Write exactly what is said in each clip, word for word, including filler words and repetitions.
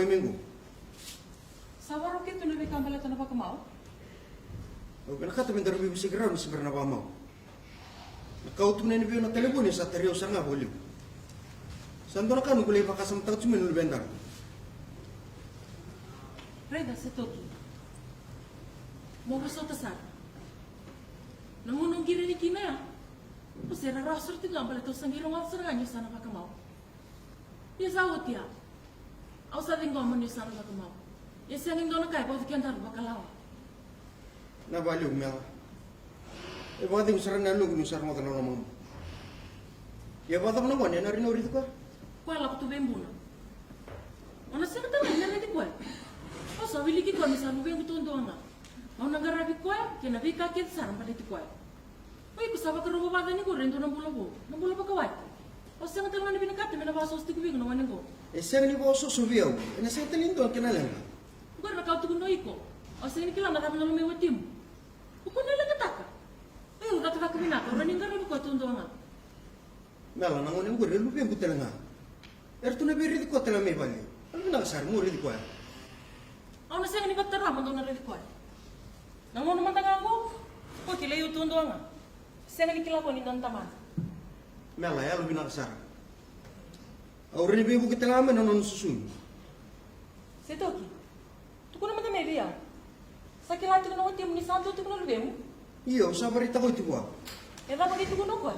Mai qo. Sa varau kece tu na veika baleta na vakamau. Au vinakata me daru veivosaki rawa ni se bera na vakamau. Na ka au tukuna yani vei au na talevoni sa tarai au sara ga vakalevu. Sa dua na ka noqu lai vakasamataka tu mai na luvedaru. Raica Setoki, mo vosota sara. Na gauna o qiri yani kina ya, o se rarawa sara tiko ga baleta au sa qai rogoca sara ga ni o sa na vakamau. Ia sa oti ya. Au sa ciqoma ni o sa na vakamau. Ia sega ni dua na ka e vauci kedaru vakalawa. Na valevu Mela. E vakacegu sara na yaloqu ni o sa rogoca na lomamu. Ia vakacava na gone, ena rawa ni o raici koya? Koya lako tu vei Buna. O na sega tale ga ni raici koya. Au sa wiliki koya me sa luvequ taudua ga. Au na qaravi koya kei na veika kece sara baleti koya. O iko sa vakarau vavaca ni qori e dua na bula vou, na bula vakawati. Au sega tale ga ni vinakata me na vakasoso tiko vei iko na gone qo. E sega ni vakasoso vei au, ena sega tale ni dua na kena leqa. Qori na ka au tukuna o iko. Au sega ni kila na cava na lomai watimu. O kua ni leqataka. O iko cakacaka vinaka, au rawa ni qaravi koya taudua ga. Mela, na gone qori e luvequ tale ga. Eratou na via raici koya tale ga mai vale. Au vinaka sara mo raici koya. Au na sega ni vakatara mo dou na raici koya. Na gauna mada ga qo, ko kilai au taudua ga. Sega ni kila ko ni dua na tamana. Mela, yalo vinaka sara. Au rawa ni veivuke tale ga mai na nona susugi. Setoki, tukuna mada mai vei au. Sa kila tiko na watimu ni sa dua tiko na luvemu? Io, au sa vakaraitaka oti vua. E cava qai tukuna o koya?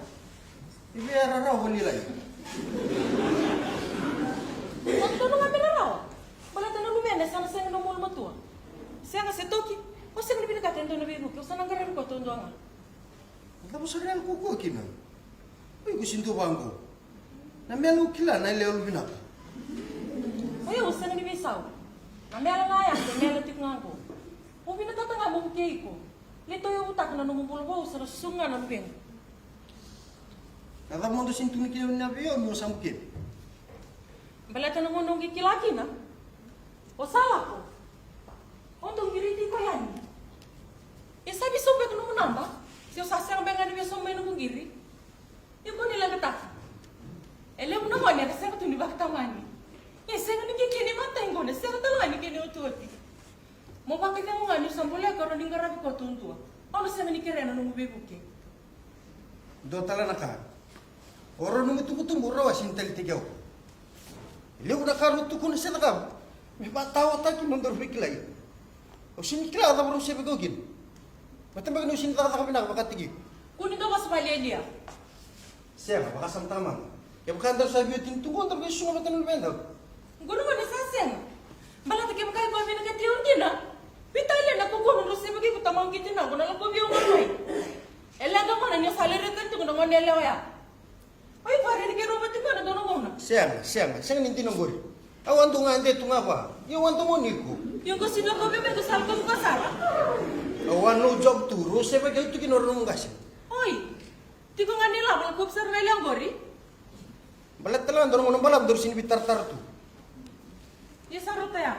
E via rarawa vakalailai. Sa dodonu ga me rarawa. Baleta na luvena e sa na sega ni nomu ulumatua. Sega Setoki, au sega ni vinakata e dua na veivuke, au sa na qaravi koya taudua ga. Na cava sara e yalo kaukaua kina? O iko sega ni dua vaqo. Na Mela au kila na yalewa yalovinaka. O yau sega ni veisau. Na Mela ga ya, na Mela tiko ga qo. Au vinakata ga mo vukei iko. Ni tou yauvutaka na nomu bula vou, sa na susuga ga na luvequ. Na cava mo dou sega ni tukuna kina vei au ni o sa bukeni? Baleta na gauna au qai kila kina o sa lako, au dau qiriti iko yani. E sa veisau beka nomu naba, se au sa sega beka ga ni via sauma mai noqu qiri. Iko ni leqataka. E levu na gone era sega tu ni vakatamani. E sega ni kikini e matai qo, e sega tale ga ni kena iotioti. Mo vakacegu ga niu sa bolea ka rawa ni qaravi koya taudua. Au na sega ni kerea na nomu veivuke. Dua tale na ka. O rau nomu itubutubu rau a sega ni taleitaki au. E levu na ka rau tukuna se cakava me vakataotaki mo daru veikilai. Au sega ni kila cava rau seveki au kina. Baleta beka niu sega ni cakacaka vinaka vakataki iko. Kua ni dau vosa vakalialia. Sega, vakasamataka mada. Kevaka daru sa veiwatini tu qo, daru qai susuga vata na luvedaru. Qo na gauna sa sega. Baleta kevaka iko vinakati au dina, veitalia na kaukaua nodrau seveki iko tamaqu kei tinaqu na lakovi au ga mai. E leqa gona ni o sa lai raica tiko na gone yalewa ya. O iko a raici keirau vata tiko ena dua na gauna. Sega, sega, sega ni dina qori. Au a dau gade tu ga vua. Ia au a dau gone iko. Ia qo sega ni lakovi mai, qo sa lakovi koya sara. Au a no job tu, rau seveki au tu kina o rau nomu qase. Oi. Tiko ga ni lavo, lakovi sara na yalewa qori. Baleta tale ga dua na gauna balavu daru sega ni veitaratara tu. Ia sa rauta ya.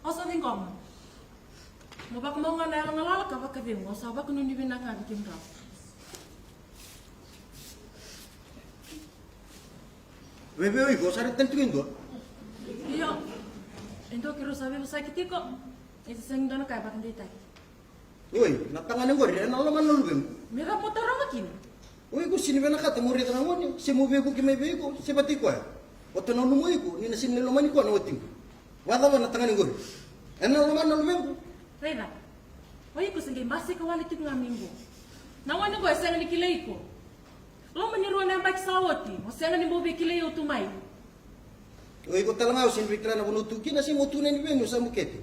Au sa ciqoma. Mo vakamau ga na yalogalala ka vakacegu, au sa vakanuinui vinaka ga vei kemudrau. Vei, vei iko, sa raica tale tiko e dua? Io. E dua keirau sa veivosaki tiko. E se sega ni dua na ka e vakadeitaki. Oi, na tagane qori ena lomana na luvequ. Me cava mo taroga kina? O iko sega ni vinakata mo raica na gone, se mo veivuke mai vei iko, se vata i koya? Vata na nomu iko, ni na sega ni lomani koya na watiqu. Vakacava na tagane qori? Ena lomana na luvequ. Raica. O iko se qai basika wale tiko ga mai qo. Na gone qo e sega ni kilai iko. Loma ni rua na yabaki sa oti, o sega ni bau veikilai au tu mai. O iko tale ga o sega ni veikilai na vanua tu kina, se mo tukuna yani vei au ni o sa bukete.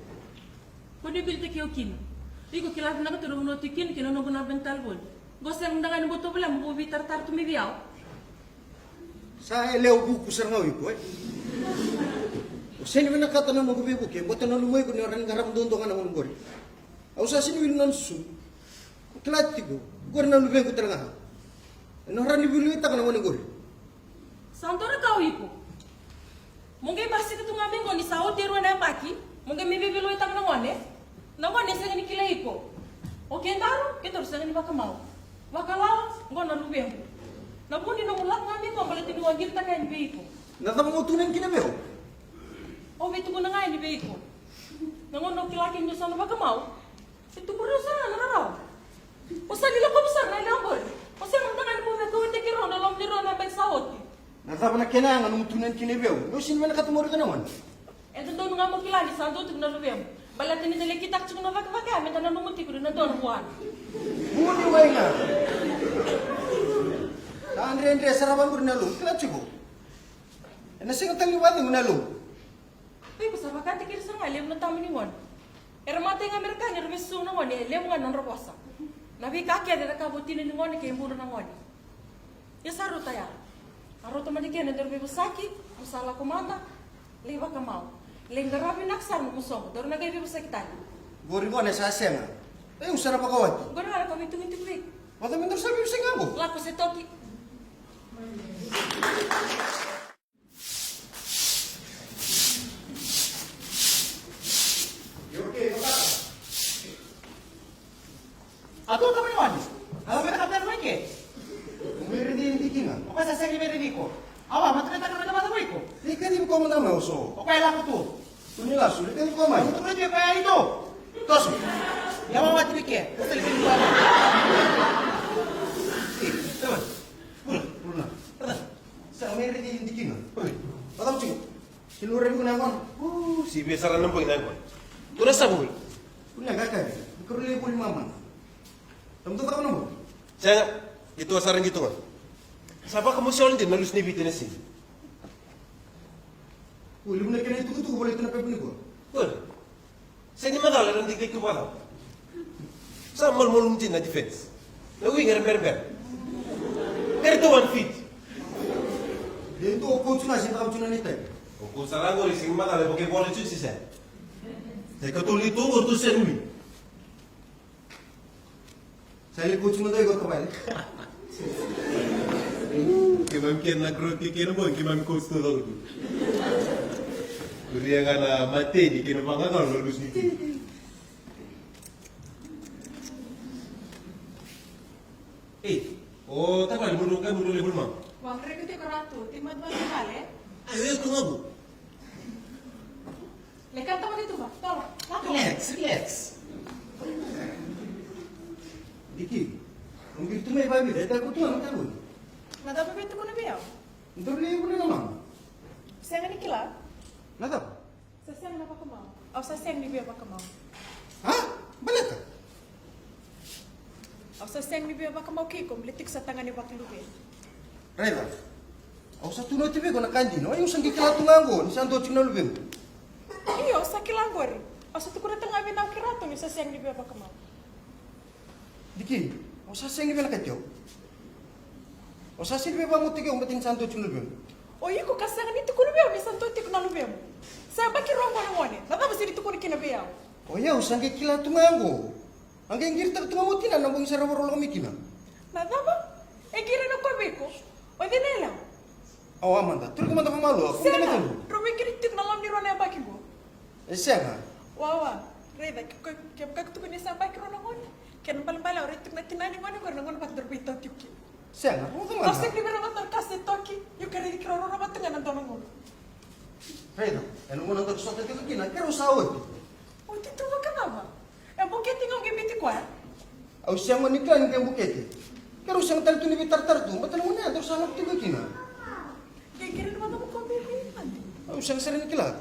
Ko ni bilitaki au kina. Iko kila vinaka tu na vanua tu kina kei na noqu naba ni talevoni. Qo sega mada ga ni bau tovolea mo bau veitaratara tu mai vei au. Sa yalewa vuku sara ga o iko, e? O sega ni vinakata na noqu veivuke, baleta na nomu iko ni o rawa ni qarava duadua ga na gone qori. Au sa sega ni wili na nona susugi. Kila tiko, qori na luvequ tale ga. Ena rawa ni veilewetaka na gone qori. Sa dua na ka o iko. Mo qai basika tu ga mai qo ni sa oti e rua na yabaki, mo qai mai veiveilewaitaka na gone. Na gone e sega ni kilai iko. O kedaru, kedaru sega ni vakamau. Vakalawa, qo na luvequ. Na vu ni nomu lako ga mai qo baleta niu a qiritaka yani vei iko. Na cava mo tukuna yani kina vei au? Au via tukuna ga yani vei iko. Na gauna au kila kina ni o sa na vakamau, e tubu rau sara ga na rarawa. O sa ni lakovi sara na yalewa qori. O sega mada ga ni via kauwaitaki keirau ena loma ni rua na yabaki sa oti. Na cava na kena yaga nomu tukuna yani kina vei au? Ni o sega ni vinakata mo raica na gone. E dodonu ga mo kila ni sa dua tiko na luvemu. Baleta ni da lai kitaka tiko na cakacaka ya meda nanuma tiko ni na dua na vuana. Vuni mai ga. Sa dredre sara vaqori na yaloqu, kila tiko. Ena sega tale ni vakacegu na yaloqu. Iko sa vakataki ira sara ga e levu na tama ni gone. Era matai ga me ra kaya ni ra veisusu na gone, e levu ga na nodra vosa. Na veika kece e cakava o tina ni gone kei budra na gone. Ia sa rauta ya. A rauta mada kina e dua na veivosaki, mo sa lako mada, lai vakamau. Lai qaravi vinaka sara na nomu soqo, daru na qai veivosaki tale. Qori gone sa sega. Au sa na vakawati. Qori gone ka veitugitugi vei. Vata me daru sa veivosaki ga qo. Lako se toki. A tou tamani wani. A tou tamani wani ke. O mai raici e dikina. O koya sa sega ni mai raici iko. Awa, mata mai taka na mata ko iko. Ni kacivi koya mada mai oso. O koya e lako tu. Tu ni lasu, ni kacivi koya mai. Tu raici koya e ito. Toso. Ia wawa tini ke. Toso ni kacivi koya mai. Ei, tamani. Pula, pula na. Sa mai raici e dikina. Oi. Vata mo tiko. Kina ura viko na yaqona. Sivia sara na bogi na yaqona. Tura sa voli. Kua ni kakari. Ni karua lai voli mama. Tamu tata kona mo. Sega. Qito sara qito ga. Sa vakamosi wale dina na lusi ni Viti na siga. Ui, levu na kena itukutuku volai tu na pepa ni kua. Ui. Sega ni macala era dikidiki vakacava. Sa malumalumu tiko na defense. Na wing era berabera. Kere tu one feet. E tu o coach na sega tu na ni time. O coach sara qori sega ni macala e vaka e vola tu sisa. Sa ikatolu ni tu qori tu sega ni wing. Sa lai coach mada iko tavale. Keimami kena na group ke kena boy keimami coach tu cau tu. Kuria ga na mateni kena vagagalo na lusi ni. Ei, o tavale mo dou kai mo dou lai voli mama. Wa, reke tiko ratu, tiko mada vale. Ai, e tu ga qo. Leka tau ni tuba, tau, lako. Relax, relax. Diki, au qiri tu mai vavira, e taku tu na tabu. Na cava vei tukuna vei au? Dou lai vuna na mama. Sega ni kila. Na cava? Sa sega na vakamau. Au sa sega ni via vakamau. Ha? Baleta? Au sa sega ni via vakamau kei iko, baleta iko sa tagane vakaluvemu. Raica. Au sa tukuna oti vei iko na ka dina. Oi, au sa qai kila tu ga oqo ni sa dua tiko na luvemu. Io, au sa kila oqori. Au sa tukuna tale ga vei Nau kei Ratu ni sa sega ni via vakamau. Diki, au sa sega ni vinakati au. Au sa sega ni via vakamau tiko au, baleta ni sa dua tiko na luvemu. O iko ka sega ni tukuna vei au ni sa dua tiko na luvemu. Sa yabaki rua oqo na gone, na cava sega ni tukuna kina vei au? O yau sa qai kila tu ga oqo. A qai qiritaka tu ga o tinana na bogi sa rau vakarau lako mai kina. Na cava? E qiri na koya vei iko? O cei na yalewa? Au a mada, turi ko mada vakamalua, ko mada na turi. Sega, drau veiqiri tiko na loma ni rua na yabaki qo. E sega. Wawa, raica, ke, ke, kevaka tukuni sa yabaki rua na gone. Kena ibalebale au raica tiko na tinani gone qori na gauna vata drau veitau tiko kina. Sega, rogoca mada. Au sega ni via rogoca na ka se toki, io ke raici keirau rua vata ga na dua na gauna. Raica, ena gauna daru sota tiko kina, keirau sa oti. Oti tu vakacava? E bukete ga au qai biuti koya. Au sega ni kila ni qai bukete. Keirau sega tale tu ni veitaratara tu, baleta na gauna ya daru sa lako tiko kina. Qai kere ni vata mo koya bibi mada. Au sega sara ni kila.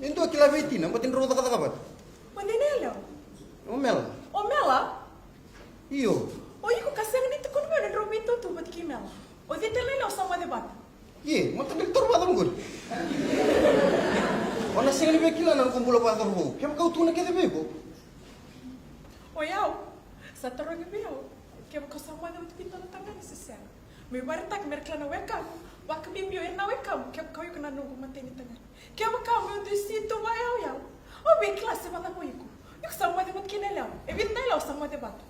E dua kila vei tina, baleta ni drau cakacaka vata. O cei na yalewa? O Mela. O Mela? Io. O iko ka sega ni tukuna vei au ni drau veitautu vata kei Mela. O cei tale na yalewa sa moce vata? Ia, mata qai toro vakacava qori? O na sega ni via kila na noqu bula vakacauravou. Kevaka au tukuna kece vei iko. O yau, sa tarogi vei au. Kevaka au sa moce vata kei dua na tagane se sega. Me vakaraitaka me ra kila na wekamu. Vakabibi o ira na wekamu. Kevaka o iko na noqu matai ni tagane. Kevaka au meu dusi tu vayauyauyau. Au via kila se vakacava o iko. Iko sa moce vata kei na yalewa. E vica na yalewa sa moce vata.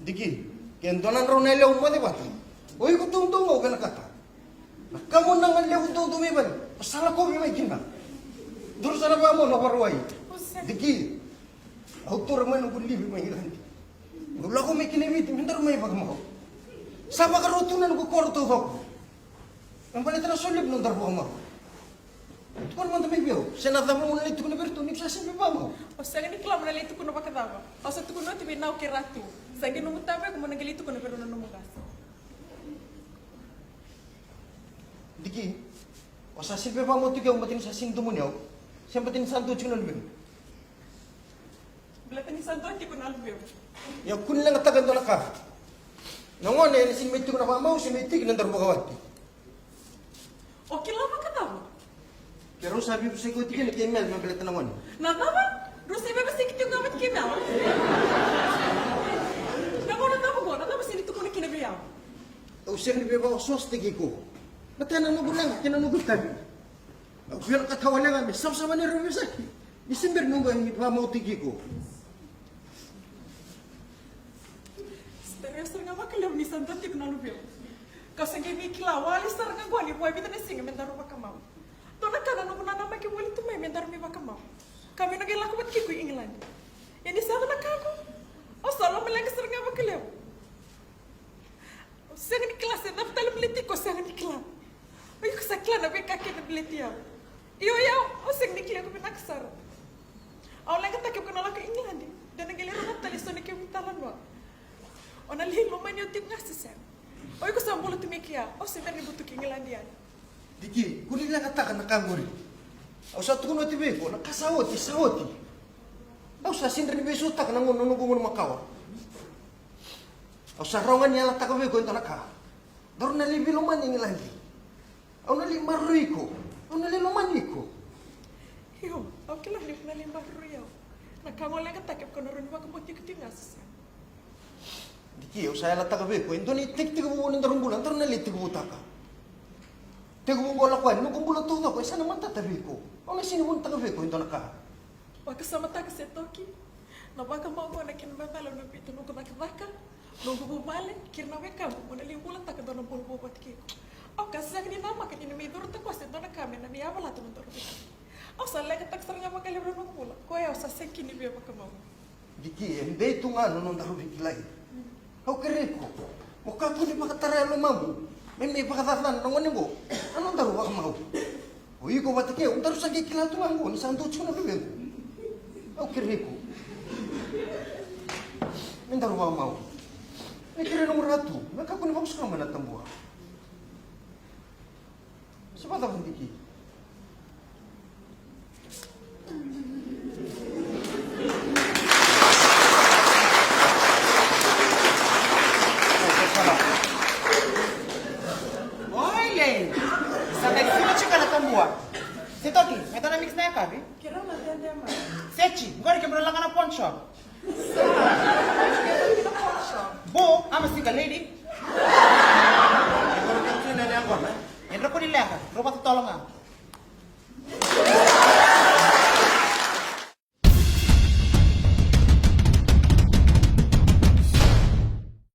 Diki, ke dua na drau na yalewa moce vata. O iko tautauvou kei na kata. Na kamunaga levu tautauvou mai vale. O sa lakovi mai kina. Daru sa na vakamau na vakarauwai. Diki, au taura mai noqu livi mai Irani. Au lako mai kina e Viti me daru mai vakamau. Sa vakarau tu na noqu koro taucoko. Me baleta na solevu na nodaru vakamau. Tukuna mada mai vei au, se na cava mo na lai tukuna vei iratou ni ko sa sega ni via vakamau? O sega ni kila mo na lai tukuna vakacava. Au sa tukuna oti vei Nau kei Ratu. Sa qai nomu tabeka mo na qai lai tukuna vei rau na nomu qase. Diki, o sa sega ni via vakamau tiko au baleta ni sa sega ni domoni au, se baleta ni sa dua tiko na luvemu? Baleta ni sa dua tiko na luvemu. Ia kua ni leqataka e dua na ka. Na gone ena sega ni mai tiko na vakamau se mai tiko na daru vakawati. O kila vakacava? Keirau sa veivosaki oti kina kei Mel me baleta na gone. Na cava? Drau sa veivosaki tiko ga vata kei Mel? Na gauna cava qo, na cava sega ni tukuna kina vei au? Au sega ni veivakasosomitaki iko. Baleta na noqu leqa kei na noqu itavi. Au vinakata wale ga me savasava na rau veisaki. Ni se bera noqu ni vakamau tiko iko. Sere sara ga vakalevu ni sa dua tiko na luvemu. Kau sa qai veikila wale sara ga qo ni vua e vica na siga me daru vakamau. Dua na ka na noqu nanamaki voli tu mai me daru mai vakamau. Ka me na qai lako vata kei iko i Igiladi. Ia ni sa yaco na ka qo, au sa lomaleqa sara ga vakalevu. Au sega ni kila se cava tale baleti iko, au sega ni kila. O iko sa kila na veika kece baleti au. Io, io, au sega ni kila iko vinaka sara. Au leqataka kevaka na lako i Igiladi, de na qai lai rogoca tale eso na kemu italanoa. O na lai lomani au tiko ga se sega? O iko sa bula tu mai kea, au se bera ni butuki Igiladi yani. Diki, kua ni leqataka na ka qori. Au sa tukuna oti vei iko, na ka sa oti, sa oti. Au sa sega ni veisautaka na gauna, na noqu gauna makawa. Au sa rawa ga ni yalataka vei iko e dua na ka. Daru na lai veilomani e Igiladi. Au na lai maroroi iko. Au na lai lomani iko. Io, au kila ni ko na lai maroroi au. Na ka au leqataka kevaka na rawa ni vakabauti iko tiko ga se sega. Diki, au sa yalataka vei iko, e dua na itekitekivu ni daru bula daru na lai tekivutaka. Tekivu qo lako yani, noqu bula taucoko e sa na matata vei iko. Au na sega ni vunitaka vei iko e dua na ka. Vakasamataka Setoki, na vakamau qo na kena macala na biuta noqu cakacaka, noqu vuvale kei ira na wekaqu mo na lai bulataka dua na bula vou vata kei iko. Au ka sega ni namaka ni na mai curutaka qo se dua na ka me na mai yavalata na daru veika. Au sa leqataka sara ga vakalevu na noqu bula, koya au sa sega kina ni via vakamau. Diki, e dei tu ga na nodaru veikilai. Au kerei iko, mo kakua ni vakatara e lomamu me mai vakacacana na gone qo na nodaru vakamau. O iko vata kei au daru sa qai kila tu ga qo ni sa dua tiko na luvequ. Au kerei iko me daru vakamau. Me kerei nomu Ratu me kakua ni vakasuka mai na tabua. Se vakacava Diki? Oile, sa qai sula tiko na tabua. Setoki, me tana mix na yakavi. Keirau na dede mai. Seti, qori keirau laga na pawn shop. Sa, keirau na pawn shop. Bo, I'm a single lady. Qori keirau na yakavi. Edra kua ni leqa, drau vakatotolo ga.